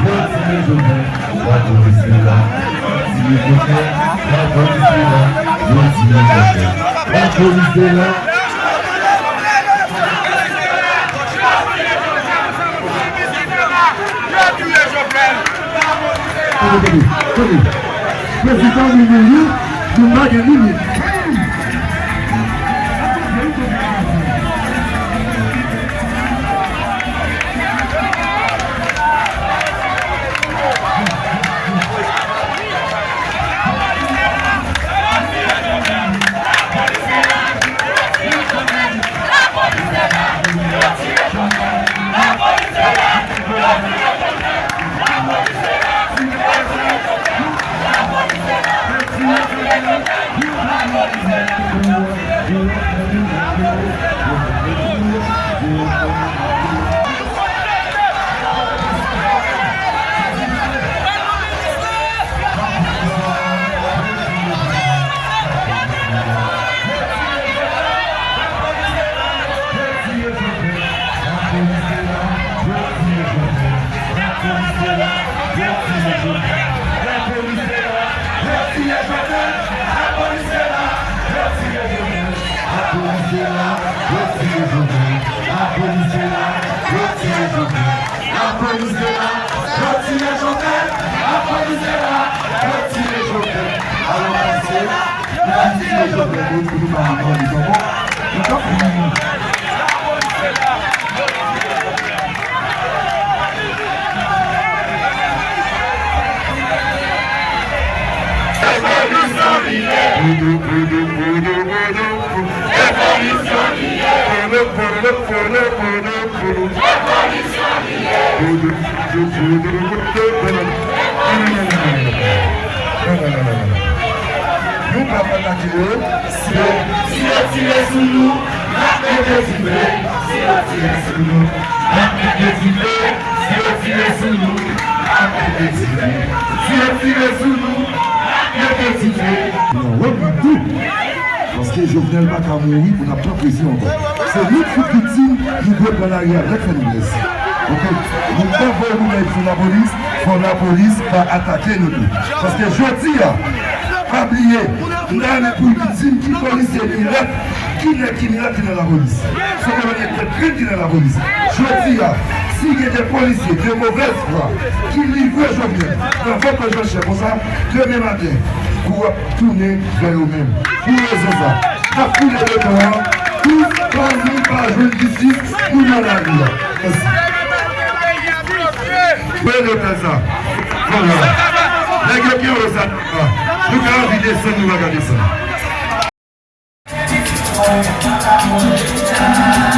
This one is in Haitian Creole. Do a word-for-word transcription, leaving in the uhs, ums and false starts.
Yo tiye Jovenel, lapolis te la. Yo tiye Jovenel, lapolis te la. Yo tiye Jovenel, lapolis te la. Yo tiye Jovenel. Tande, tande, tande. Prezidan Mimili, nou pa gen limit. Lapolis te la, yo tiye Jovenel. Lapolis te la, yo tiye Jovenel. Lapolis te la, yo tiye Jovenel. Lapolis te la, yo tiye Jovenel. Alò, pase, nou pa tiye Jovenel, nou, nou pa antann li ankò. Nou t ap fini. Revolisyon li ye. Revolisyon li ye. Nou p ap atake yo. Si yo, si yo tire sou nou, n ap mete dife. Si yo tire sou nou, n ap mete dife. Si yo tire sou nou, n ap mete dife. Si yo tire sou nou, n ap mete dife. Nan wòl nou tou. Paske Jovenel pa ka mouri pou n ap pran presyon ankò. Se nou k fout viktim, nou dwe pran lari avèk fè noblès. Oke? Nou pa voye bounay sou lapolis, fò lapolis pa atake nou tou. Paske jodi a, pa bliye, m ta renmen pou w di m ki polisye ki lèt, ki nèg ki lèt ki nan lapolis. Se kolonèl Ted Crane ki nan lapolis. Jodi a, si gen de polisye de movèz fwa ki livre Jovenel nan vòt Jean Chè konsa, demen maten, kou w ap tounen vè yo menm. Pou rezon sa, n ap file beton an, tout fanmi pa jwenn jistis, nou nan lari a. Mèsi. Mwen lè fè sa. Vwala. Nèg yo ki anwo sa, nou ka anvi desann, nou pa ka desann. Mwen,